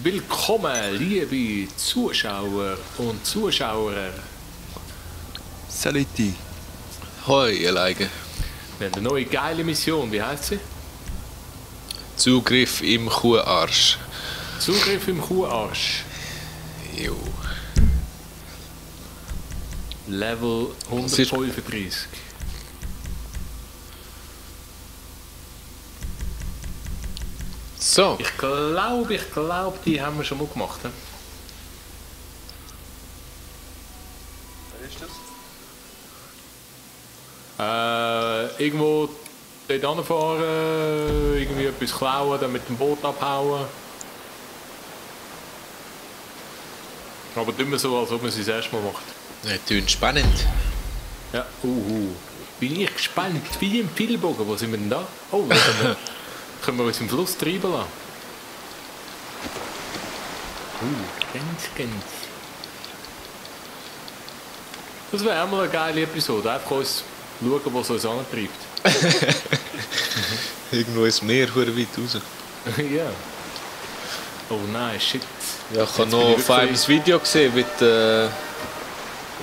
willkommen, liebe Zuschauer und Zuschauer. Saluti. Hoi, ihr Leute. Wir haben eine neue geile Mission, wie heisst sie? Zugriff im Kuharsch. Zugriff im Kuharsch. Jo. Level 135. So. Ich glaube, die haben wir schon mal gemacht. He? Wer ist das? Irgendwo dort anfahren, irgendwie etwas klauen, dann mit dem Boot abhauen. Aber tun wir so, als ob man es das erste Mal macht. Ja, tönt spannend. Ja, bin ich gespannt. Wie im Pfeilbogen, wo sind wir denn da? Oh, können wir uns im Fluss treiben lassen. Ganz. Das wäre auch mal eine geile Episode. Einfach uns schauen, was uns antreibt. Irgendwo ins Meer, hure weit raus. Ja. Oh nein, shit. Ja, ich habe noch auf einem Video gesehen, wie du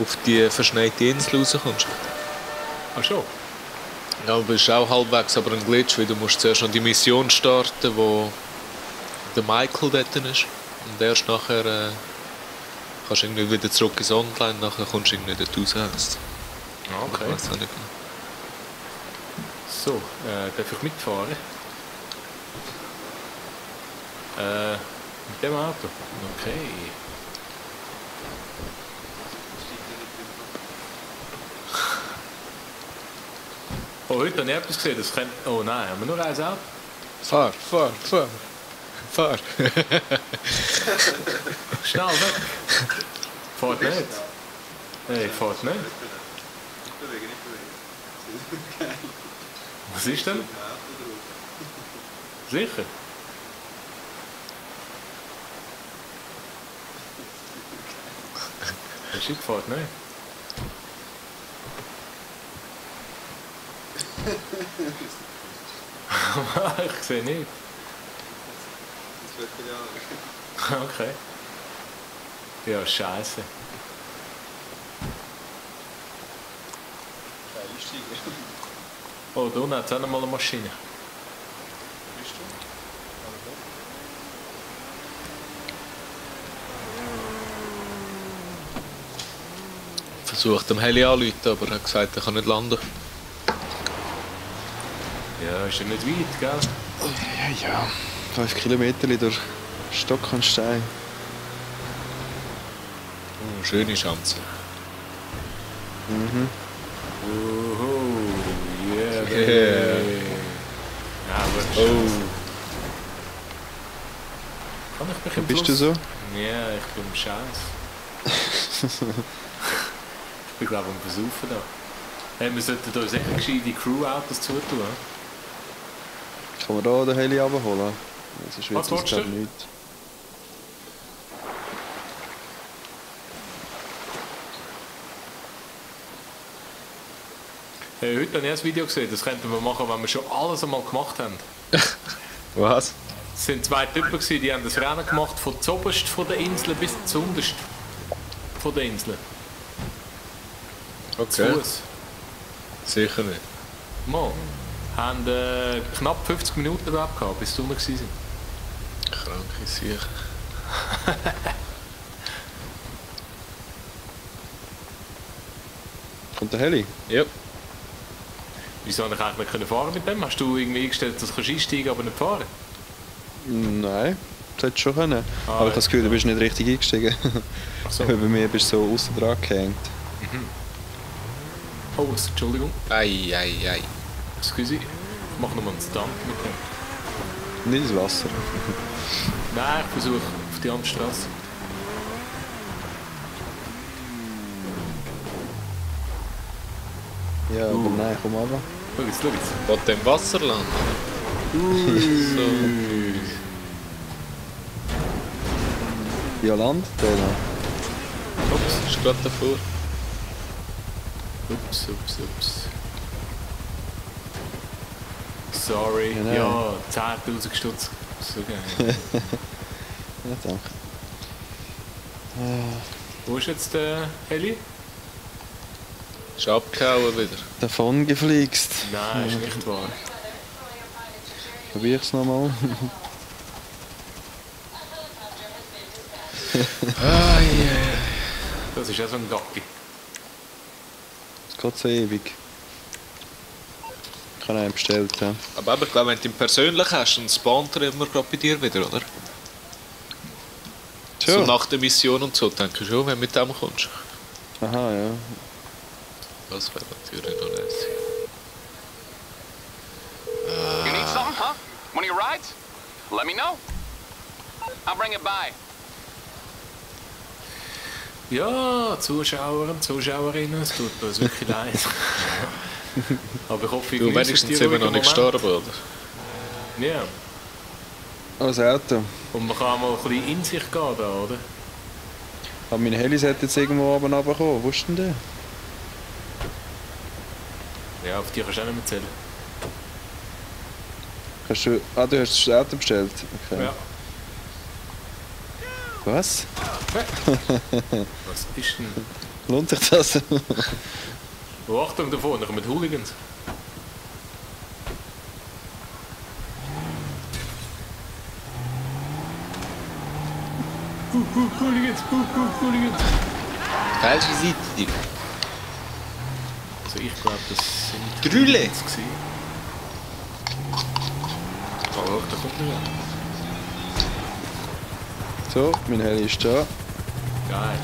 auf die verschneite Insel rauskommst. Ach schon? Ja, aber es ist auch halbwegs aber ein Glitch, weil du musst zuerst noch die Mission starten, wo der Michael dort ist. Und erst nachher kannst du irgendwie wieder zurück ins Online, nachher kommst du irgendwie dort raus. Okay. Ich weiss auch nicht genau. So, darf ich mitfahren? Mit dem Auto? Okay. Oh, heute habe ich etwas gesehen, das könnte... Oh nein, haben wir nur ein Auto? Fahr. Schnell weg! Fahrt nicht! Hey, fahrt nicht! Was ist denn? Sicher? Der Schiff fährt nicht. Ich sehe nicht. Okay. Ja, scheiße. Oh, da unten hat es auch noch mal eine Maschine. Versucht dem Heli anzurufen, aber er hat gesagt, er kann nicht landen. Ja, ist ja nicht weit, gell? Ja. 5 Kilometer durch Stock und Stein. Oh, schöne Chance. Mhm. Yeah, baby. Yeah. Ja, aber Oh. Kann ich mich Wo im bist du Fluss? so? Ja, ich bin im Scheiß. Ich bin glaube am Versaufen da. Hey, wir sollten uns echt gescheite Crew-Autos zutun. Kann man da den Heli abholen? Das ist Was jetzt willst du? glaube nicht. Hey, heute habe ich ein Video gesehen, das könnten wir machen, wenn wir schon alles einmal gemacht haben. Was? Es sind zwei Typen gewesen, die haben das Rennen gemacht von zuoberst von der Insel bis zuunterst von der Insel. Zu Okay. Fuß. Sicher nicht. Mal. Haben knapp 50 Minuten überhaupt gehabt, bis sie rum waren. Kranke Sicher. Kommt der Heli? Ja. Wieso habe ich eigentlich nicht fahren mit dem? Hast du irgendwie eingestellt, dass du einsteigen aber nicht fahren? Nein, das hättest du schon können. Ah, Aber ich habe das Gefühl, du bist nicht richtig eingestiegen. Ach so. Weil bei mir bist du so außen dran gehängt. Oh, Entschuldigung. Ei. Excuse. Ich mache nochmal einen Stunt mit dem. Nicht ins Wasser. Nein, ich versuche auf die andere Straße. Ja, aber nein, komm runter. Schau jetzt, schau jetzt. Wollt ihr im Wasser landen? Ja, Land, der da. Ups, ist gerade davor. Ups. Sorry. Ja, nein. Ja, 10.000 Stutz. So geil. Ja, danke. Wo ist jetzt der Heli? Ist abgehauen wieder. Davon gefliegst. Nein, ist nicht wahr. Probier's nochmal. Das ist ja so ein Gacki. Es geht so ewig. Ich habe einen bestellt, ja. Aber ich glaube, wenn du ihn persönlich hast, dann spawnt er immer gerade bei dir wieder, oder? So Schon? nach der Mission und so, denke ich schon, wenn du mit dem kommst. Aha, ja. Das wäre natürlich noch lässig. You need something, huh? One of your rides? Let me know. I'll bring it by. Ja, Zuschauer und Zuschauerinnen, es tut uns wirklich leid. Aber ich hoffe, Du wenigstens sind wir noch nicht gestorben, oder? Ja, Als Auto. und man kann mal ein bisschen in sich gehen da, oder? Aber mein Heli sollte jetzt irgendwo oben runterkommen. Wo ist denn der? Ja, auf die kannst du auch nicht mehr zählen. Kannst du... Ah, du hast das Auto bestellt. Okay. Ja. Was? Was ist denn? Lohnt sich das? Oh, Achtung davon, noch mit Hooligans. Hooligans, Hooligans. Falsche Seite, die. Also ich glaube, das sind Drülle. Hooligans gewesen. Oh, da kommt er. So, mein Heli ist da. Geil.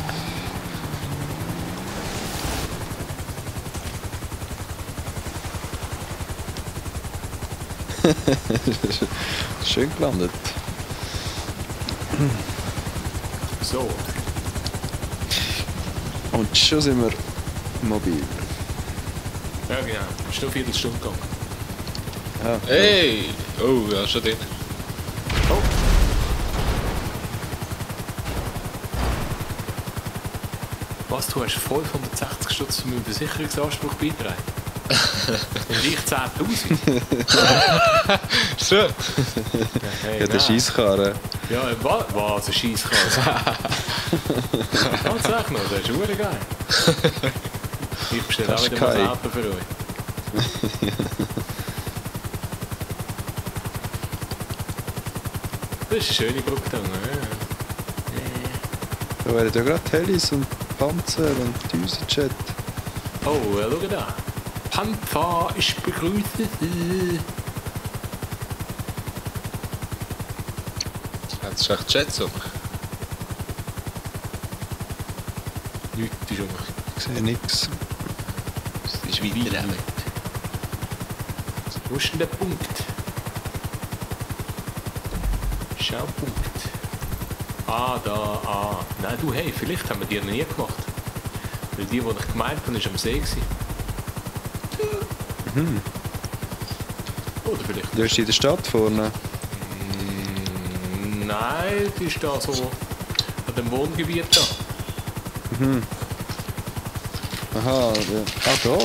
Schön gelandet. So. Und schon sind wir mobil. Ja genau. Ist nur 4 Stunden gegangen. Ah, Hey! Oh, ja, schon drin. Oh. Was, du hast 560 Stutz für meinen Versicherungsanspruch beitragen? Und ich 10'000? So. Hey, ja, der nein. Scheisskarre. Ja, was ein Scheisskasse. Tatsächlich noch, das ist verdammt geil. Ich bestelle auch Das ist wieder mal geil. ein Auto für euch. Das ist eine schöne Brücke da. Da werden ja gerade Helis und Panzer und Düsenjet. Oh, schau da. Panther, ich begrüße Sie. Das ist echt Jetson. Nichts ist um. Ich sehe nichts. Das ist weiter auch. Wo ist denn der Punkt? Schaupunkt. Ah, da, ah. Nein, du, hey, vielleicht haben wir die noch nie gemacht. Weil die ich gemeint habe, war am See. Oder vielleicht. Du bist in der Stadt vorne. Nein, die ist da so an dem Wohngebiet da. Aha, ja. Ah, da.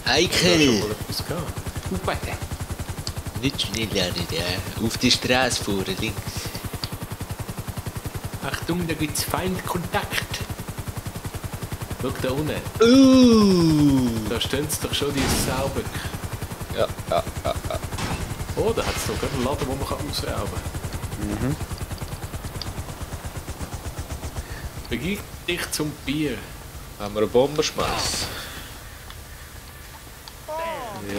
Da Heike! schon mal etwas gehabt. Nicht schneller, ja. Auf die Straße fahren, links. Achtung, da gibt's Feindkontakt. Schau da unten. Da stehen sie doch schon, die Sauböcke. Ja. Oh, da hat es sogar einen Laden, wo man ausrauben kann. Begib dich zum Bier. Haben wir eine Bombe schmeißen?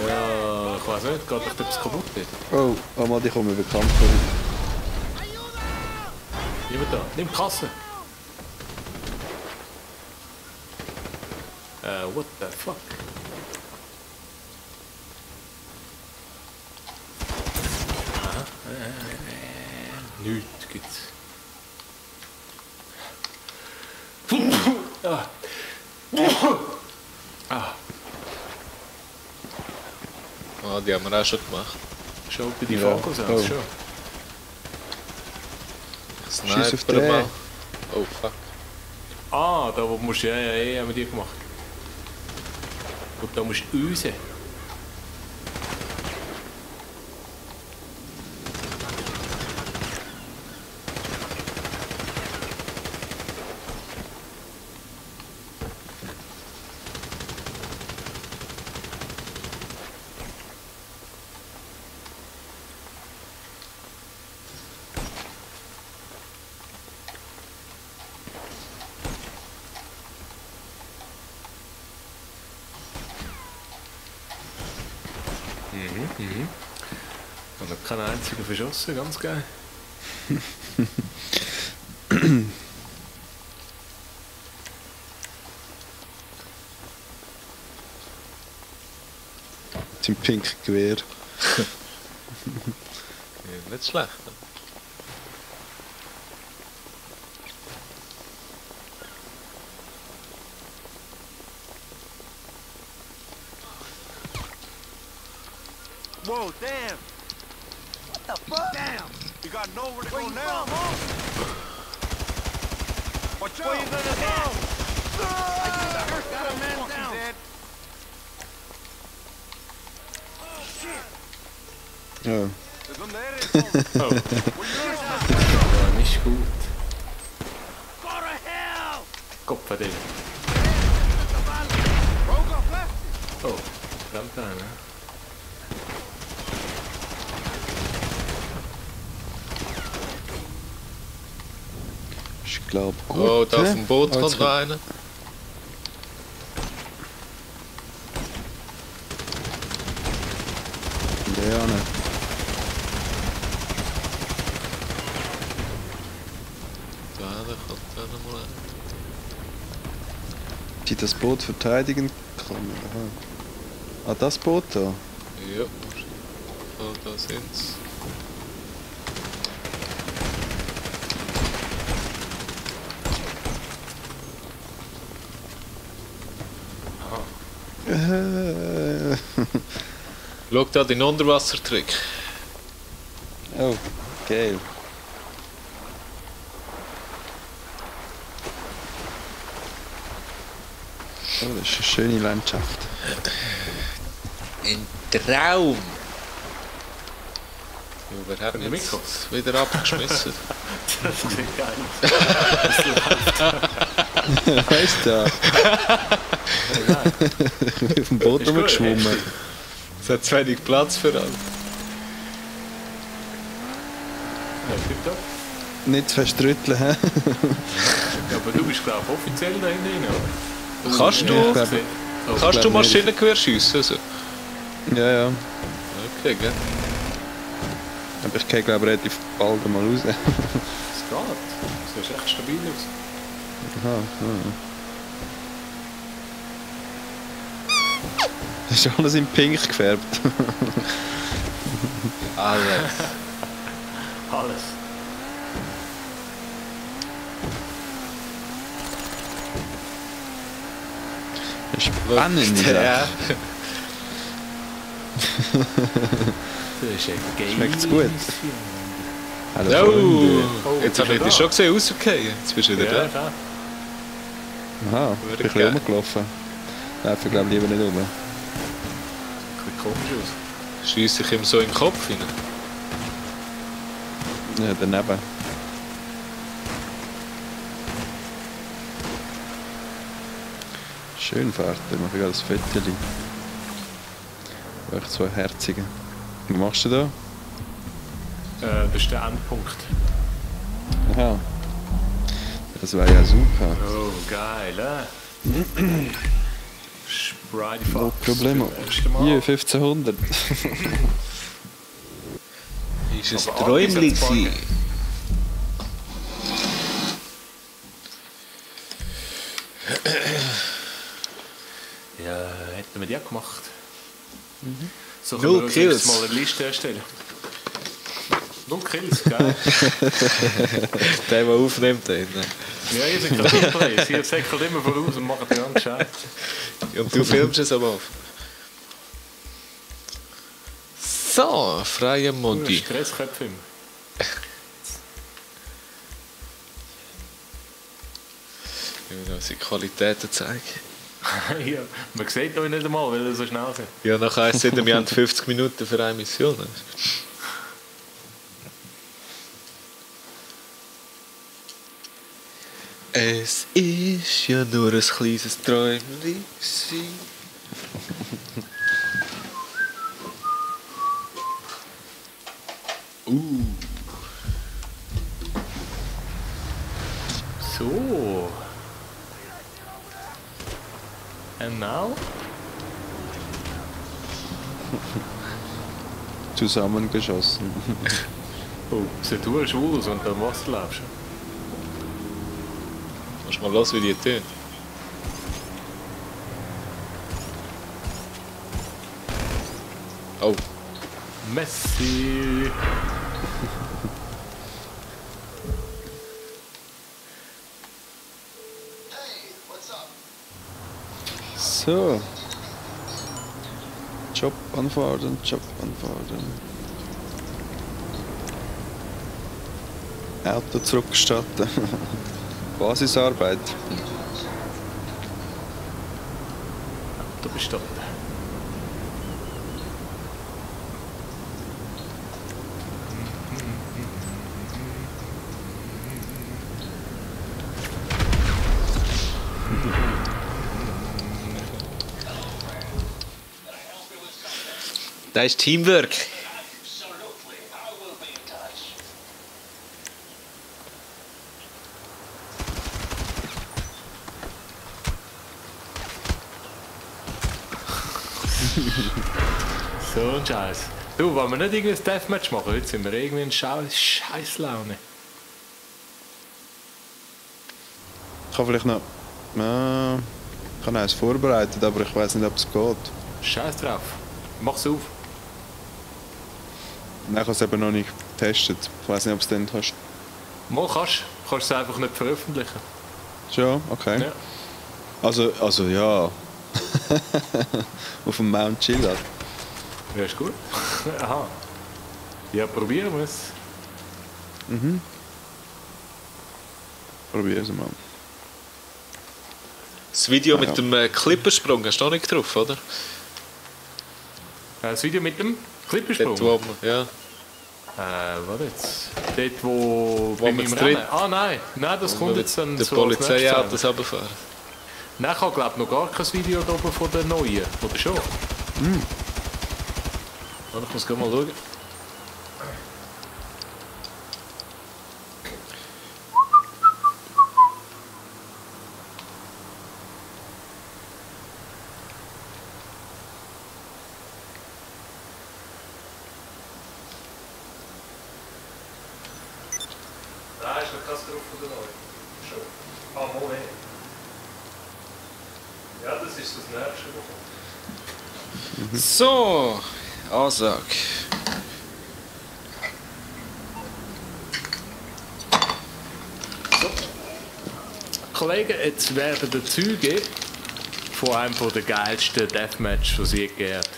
Ja, ich weiß nicht, geht doch etwas kaputt wird. Oh, einmal die kommen bekannt vor. Nimm da, nimm die Kasse. What the fuck? Aha. Nichts gibt's. Ah. Ah, Ah, die haben wir auch schon gemacht. schau bei die Ja. Fokus Oh. aus, schon. Schieß auf Sniper den. mal. Oh fuck. Ah, da wo musst du, ja, haben wir die gemacht. Und da musst du usen. Und noch keinen einzigen verschossen, ganz geil. Zum pinken Gewehr. Ja, nicht schlecht. Whoa, damn! What the fuck? Damn! You got nowhere to go now. Watch out! Where you gonna go? Got a man down. Dead. Ja. Oh. Ja, nicht gut. Go to hell! Kopf von dem. Rogue off left. Oh, verdammt ne? Ich glaube gut. Oh, da auf dem Boot Oh, kommt noch einer. Ja, ne. Da kommt auch noch mal einer. Die das Boot verteidigen kann. Aha. Ah, das Boot da? Ja, oh, da sind's. Schau da den Unterwassertrick. Oh, geil. Oh, das ist eine schöne Landschaft. Ein Traum! Ja, wer hat Können wir mich mitkommen? jetzt wieder abgeschmissen? Das sieht geil aus. Weißt du? Ich bin auf dem Boot Ist gut, rumgeschwommen. Es hat zu wenig Platz für alle. Ja, tipptopp. Nicht zu verstrütteln, hä? Ja, aber du bist glaube ich offiziell da hinten, oder? Kannst du? Ja, Ich glaube- gesehen. Oh, Kannst du glaub nicht. Maschinengewehr schiessen? Also? Ja, ja. Okay, gell? Aber ich gehe glaube relativ bald mal raus. es geht. Das sieht echt stabil aus. Aha, Das ist alles in Pink gefärbt. Alles. Alles. Das ist spannend. Ja. Das ist ein geiles Schmeckt's gut? Film. Hallo, Oh, Oh, jetzt bist habe ich du dich da? schon gesehen rausgefallen. Jetzt bist du wieder Ja, da. klar. Aha, ich bin ein bisschen rumgelaufen. Laufe glaube ich lieber nicht rum. Sieht ein bisschen komisch aus. Schießt sich ihm so in den Kopf hinein. Ja, daneben. Schön fährt er, mache ich gerade ein Foto. Echt so ein herziger. Was machst du da? Das ist der Endpunkt. Aha. Das wäre ja super. Oh, geil, Sprite No Problemo. Hier, 1500. Ist es Aber Träumli Andi setzt gewesen? Ja, hätten wir die auch gemacht. So Null können wir uns Kills. mal eine Liste erstellen. 0 Kills, geil. Der aufnimmt den. Ja, ihr seid gerade Plays. Ihr säckelt immer voraus und macht den ganzen Scheiß. Und du filmst es aber auf. So, freie Modi. Stressköpfe immer. Ich will unsere Qualitäten zeigen. Ja, man sieht euch nicht einmal, weil ihr so schnell seid. Ja, nach heisst es, wir haben 50 Minuten für eine Mission. Es ist ja nur ein kleines Träumchen. So. And now? zusammengeschossen. Oh, sieht du schwul aus, wenn du am Wasser lebst. Lass mal los, wie die tun. Oh, Messi! So. Job anfordern, Job anfordern. Auto zurückstatten. Basisarbeit. Du bist da. das ist Teamwork. So ein Scheiß. Du, wollen wir nicht irgendwie ein Deathmatch machen? Heute sind wir irgendwie in Scheißlaune. Ich kann vielleicht noch... ich habe eins vorbereitet, aber ich weiß nicht, ob es geht. Scheiß drauf. Mach's auf. Nein, ich habe es eben noch nicht getestet. Ich weiß nicht, ob es dann kannst. Mal kannst du es einfach nicht veröffentlichen. Schon? Okay. Ja. Also ja. Auf dem Mount Chiliad. Ja, ist gut. Aha. Ja, probieren wir es. Probieren wir mal. Das Video mit dem Klippersprung hast du auch nicht drauf, oder? Das Video mit dem Klippersprung? Dort, wo man, ja. Warte jetzt. Dort, wo bei man meinem zu Rennen... dritt- Ah nein, das kommt jetzt dann Der so als nächstes Polizeiautos an. runterfahren. Nein, ich habe glaube noch gar kein Video da oben von der neuen. Oder schon? Warte, ich muss gleich mal schauen. Nein, ist noch kein drauf von der neuen. Schon. Ah, Moment. Ja, das ist das nächste Woche. So, Ansage. Kollegen, jetzt werden die Züge von einem der geilsten Deathmatch, die es je gegeben hat.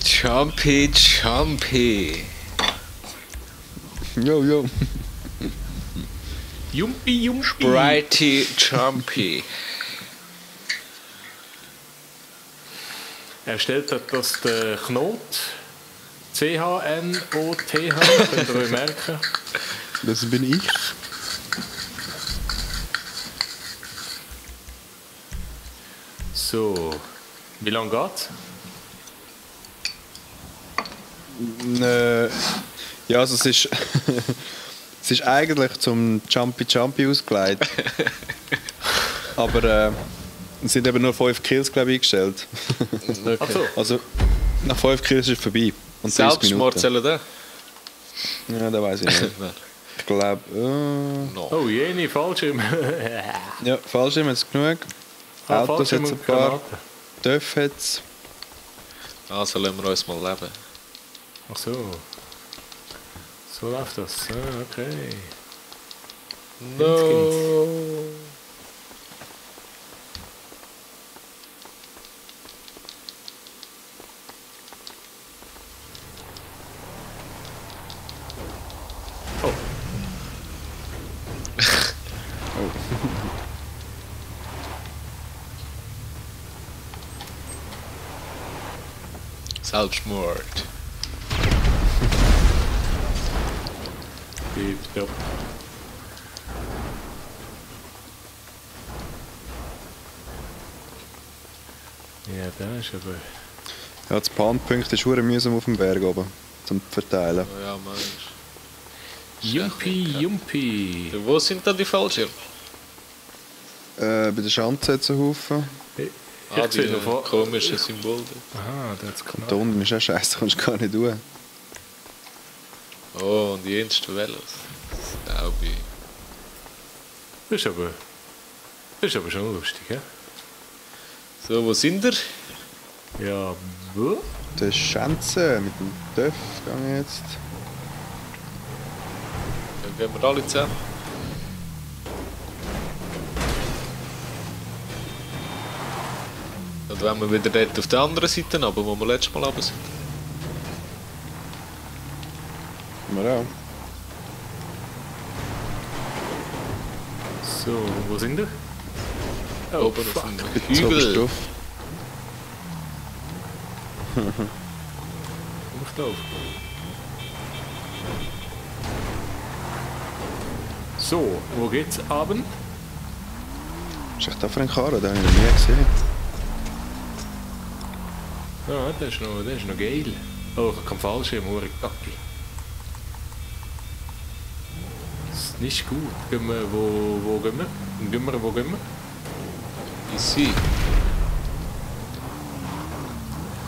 Jumpy, Jumpy. Jo, jo. Jumpi, Jumpi. Brighty, Jumpy. Erstellt hat das der Knot. C-H-N-O-T-H. Könnt ihr euch merken. Das bin ich. So. Wie lange geht's? Ja, also es ist... es ist eigentlich zum Jumpy ausgelegt. Aber es sind eben nur 5 Kills, glaube ich, eingestellt. Ach so. Also nach 5 Kills ist es vorbei. Und 30 Selbstmord Minuten. zählen da? Ja, da weiß ich nicht. Ich glaube... No. Oh, jene, Fallschirm. ja, Fallschirm hat es genug. Autos hat es ein paar. Granaten. Dörf hat es. Also lassen wir uns mal leben. Ach so. So läuft das. Ah, okay. No. Oh. Selbstmord. Ja. Ja, da ist aber... Ja, das Bahnpunkt ist verdammt mühsam auf dem Berg oben. Zum Verteilen. Oh ja, Mensch. Jumpi, Jumpi. Wo sind da die Fallschirme? Bei der Schanze hat es einen Haufen. Ah, Ich sehe die noch vor- komischen Symbole. Aha, da hat's Da knallt. unten ist auch scheiße, kannst du gar nicht tun. Oh, und die jensten Velos. Das glaube ich. Das ist aber schon lustig, hä? So, wo sind wir? Ja, wo? Das ist Schänze mit dem Töff gehe ich jetzt. Dann gehen wir alle zusammen. Und wenn wir wieder dort auf der anderen Seite runter, wo wir letztes Mal runter sind. Wir auch. So, wo sind wir? Oben auf fuck. dem Jetzt oberst Hügel. drauf. Komm ich drauf? So, wo geht's abend? Ist echt da für ein Karren? Den habe ich noch nie gesehen. Ja, das ist noch geil. Oh, ich kann Fallschirm, hure Kacke. Das ist nicht gut. Gehen wir, wo gehen wir? Wo gehen wir? Easy.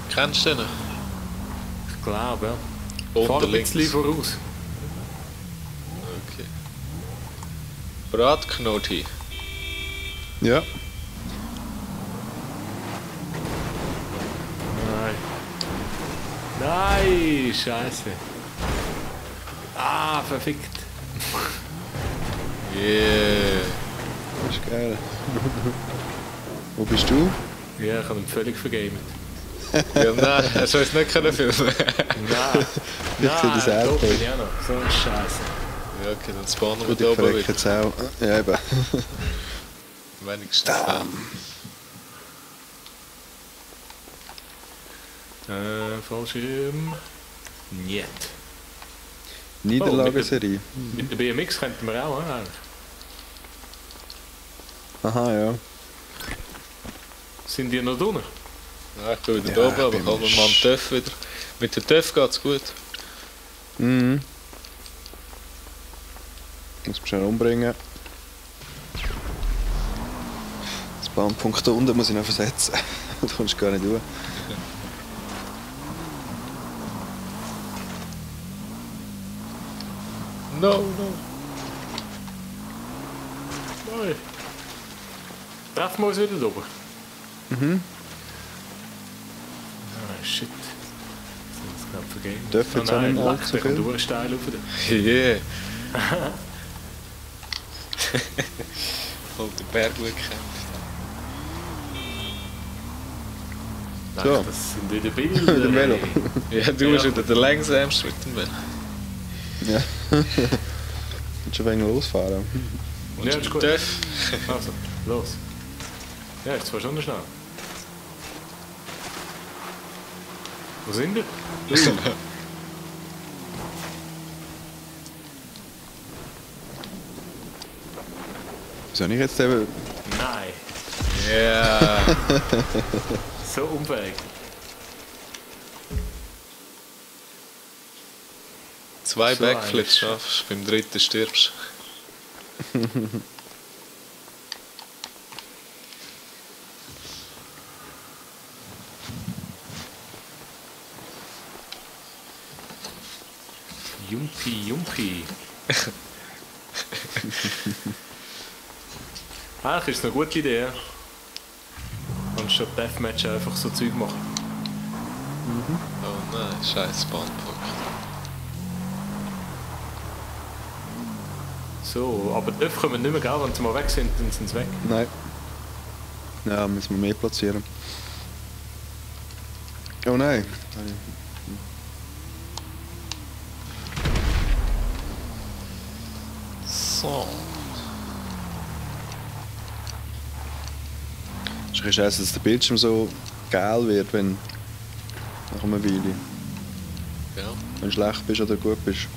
Kennst du den? Ich glaube, ja. Fahr Unten ein links. bisschen voraus. Okay. Bratknotti. Ja. Nein. Nein, scheiße. Ah, verfickt. Yeah. Das ist geil. Wo bist du? Ja, ich habe ihn völlig vergamet. Ja, nein, hast du uns nicht können filmen. Nein. Ich sehe das Nein, auch. da bin ich auch noch. So ein Scheiße. Ja, okay, dann spawnen wir Gut, da ich oben verrecke wieder. jetzt auch. Ja, eben. Wenigstens dann. Fallschirm. Niet. Niederlagenserie. Mit der BMX könnten wir auch, eigentlich. Aha, ja. Sind die noch drinnen? Ja, ich bin wieder Ja, da oben, ich aber bin ich habe mal mal einen Töff wieder. Mit dem Töff geht es gut. Mhm. Muss mich schnell umbringen. Das Bahnpunkt da unten muss ich noch versetzen. Da kommst du gar nicht durch. No, no. Nein. Treffen wir uns wieder drüber? Mhm. Ah, shit. Das haben wir gerade vergeben. Dürfen jetzt auch nicht mehr allzu der kommt viel. durch steil rauf. da. Yeah. Voll den Berg gut gekämpft. Nein, So. das sind wieder Bilder. Mit dem Velo. ey. Ja, du bist wieder der langsamste mit dem Velo. Ja. Kannst schon ein wenig losfahren. Ja, ist gut. Töff. Also, los. Ja, ist zwar schon schnell. Wo sind wir? Wieso habe ich jetzt eben... Nein, Ja. so unfähig. Zwei So Backflips eigentlich. schaffst, beim dritten stirbst. Jumpi. Eigentlich ist es eine gute Idee. Ja. Anstatt Deathmatch einfach so Zeug machen. Oh nein, scheiß Bahnpunkt. So, aber die Dörfer können wir nicht mehr gehen, wenn sie mal weg sind, dann sind sie weg. Nein. Ja, müssen wir mehr platzieren. Oh nein. So. Es ist ein scheiße, dass der Bildschirm so geil wird, wenn... Nach einer Weile. Ja. Wenn du schlecht bist oder gut bist.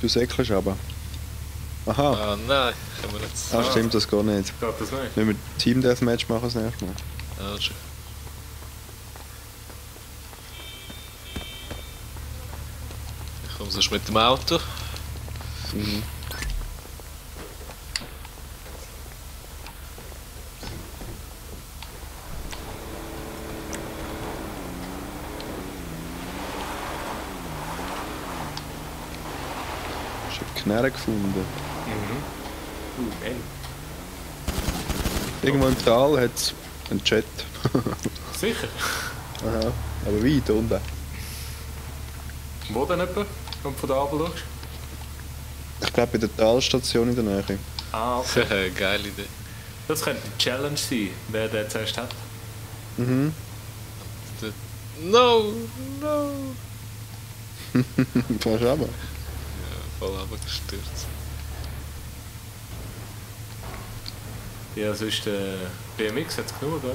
Du säckelst aber. Aha. Ah nein, können wir nicht. Ah, stimmt, das geht nicht. Geht das nicht? Wenn wir Team Deathmatch machen das nächste Mal. Ah, schon. Ich komme sonst mit dem Auto. habe Knarre gefunden. Ey. Irgendwo im Tal hat es einen Jet. Sicher. Aha, aber weit unten. Wo denn etwa? Wenn du von da runter schaust? Ich glaube bei der Talstation in der Nähe. Ah, okay. Geile Idee. Das könnte eine Challenge sein, wer den zuerst hat. Mhm. No, no. Fast aber. Ja, voll runtergestürzt. Ja, sonst BMX hat es genug, oder?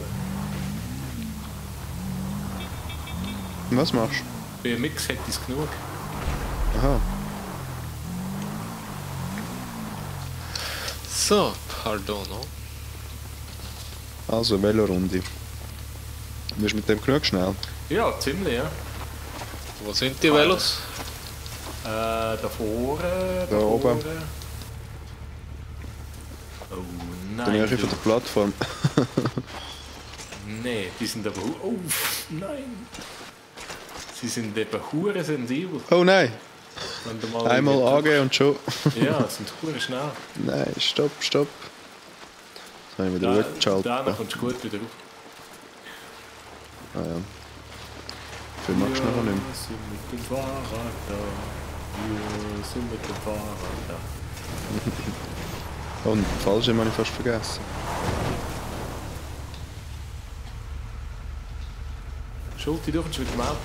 Was machst du? BMX hätte es genug. Aha. So, pardono. Also, Velorunde. Bist du mit dem genug schnell? Ja, ziemlich, ja. Wo sind die Velos? Da vorne, Da oben. Oh In nein. der Nähe von der Plattform. Nee, die sind aber... Oh, nein. Sie sind eben hure sensibel. Oh nein! Wenn du mal Einmal angehen und schon. Ja, sind hure schnell. Nein, stopp, stopp. Jetzt habe ich wieder weggeschaltet. Da kommst du gut wieder rauf. Ah ja. Viel magst du nachher nicht mehr. Wir sind mit dem Fahrrad da. Wir sind mit dem Fahrrad da. Oh, und den Fallschirm habe ich fast vergessen. Schulti, du kommst mit dem Auto.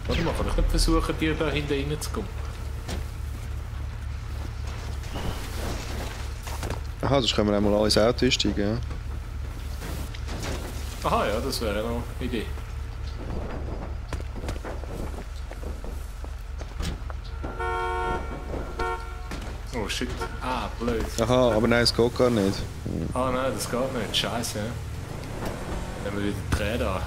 Warte mal, kann ich nicht versuchen, dir da hinten reinzukommen? Aha, sonst können wir einmal alle ins Auto einsteigen, ja? Aha, ja, das wäre noch eine Idee. Oh shit. Ah, blöd. Aha, aber nein, es geht gar nicht. Ah nein, das geht nicht. Scheiße. Ja. Dann nehmen wir wieder die Träne an.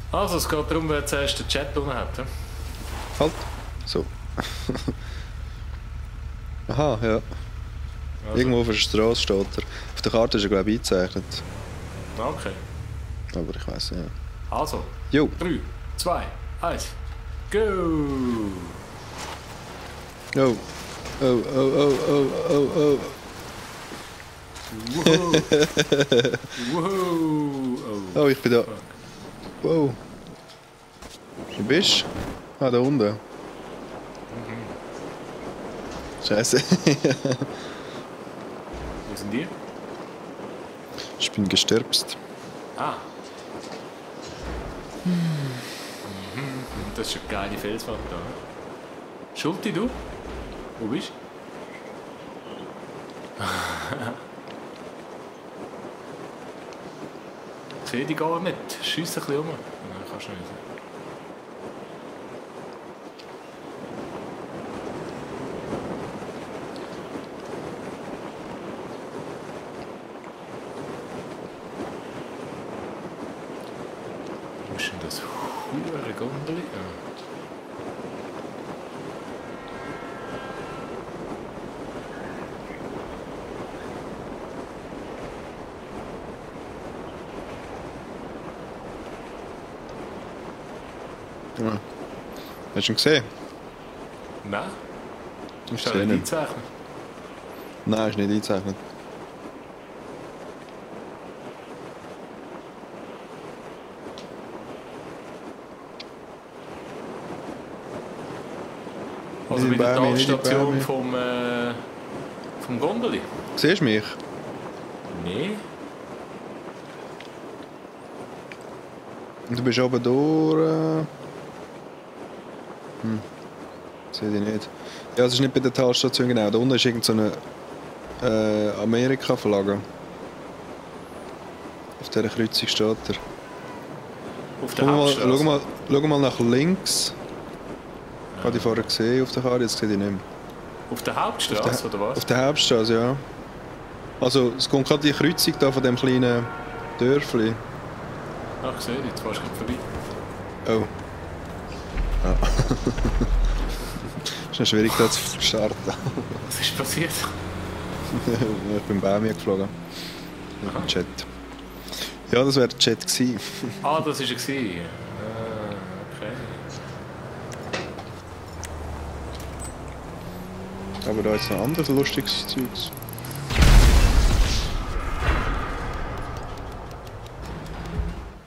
Also, es geht darum, wer zuerst den Chat unten hat. Ja? Halt. So. Aha, ja. Also, Irgendwo auf der Straße steht er. Auf der Karte ist er, glaube ich, eingezeichnet. Okay. Aber ich weiß nicht. Also, Jo. 3, 2, 1, go! Oh. Oh, oh, oh, oh, oh, oh. Wow! Wow! Oh, Oh, ich bin da. fuck. Wow. Wo bist du? Ah, da unten. Scheiße. Wo sind die? Ich bin gesterbst. Ah. Das ist eine geile Felswand da. Schulti, du? Wo bist du? Ich sehe die gar nicht. Schiess ein bisschen um. Nein, kannst du nicht. Wo ist denn das hure Gondel? Ja. Hast du ihn gesehen? Nein. Ich Ist sehe das ihn nicht nicht. einzeichnen? Nein, ist nicht eingezeichnet. Also Nicht bei der bei mir, nicht bei Talstation mir. vom Gondeli? Siehst du mich? Nein. Und du bist oben durch. Sehe ich nicht. Ja, es ist nicht bei der Talstation genau. Da unten ist irgend so eine Amerika-Flagge. Auf dieser Kreuzung steht er. Auf der Schau mal, Hauptstraße? schau mal nach links. Ich habe die vorher gesehen auf der Karte, jetzt sehe ich nicht mehr. Auf der Hauptstraße, oder was? Auf der Hauptstraße, ja. Also, es kommt gerade die Kreuzung da von dem kleinen Dörfli. Ach, ich sehe dich, jetzt fährst du gerade vorbei. Oh. Ja. Ist noch schwierig, da zu starten. Was ist passiert? Ich bin bei mir geflogen. Mit dem Chat. Ja, das wäre der Chat gewesen. Ah, das war er. Okay. Aber da jetzt noch anderes lustiges Zeugs.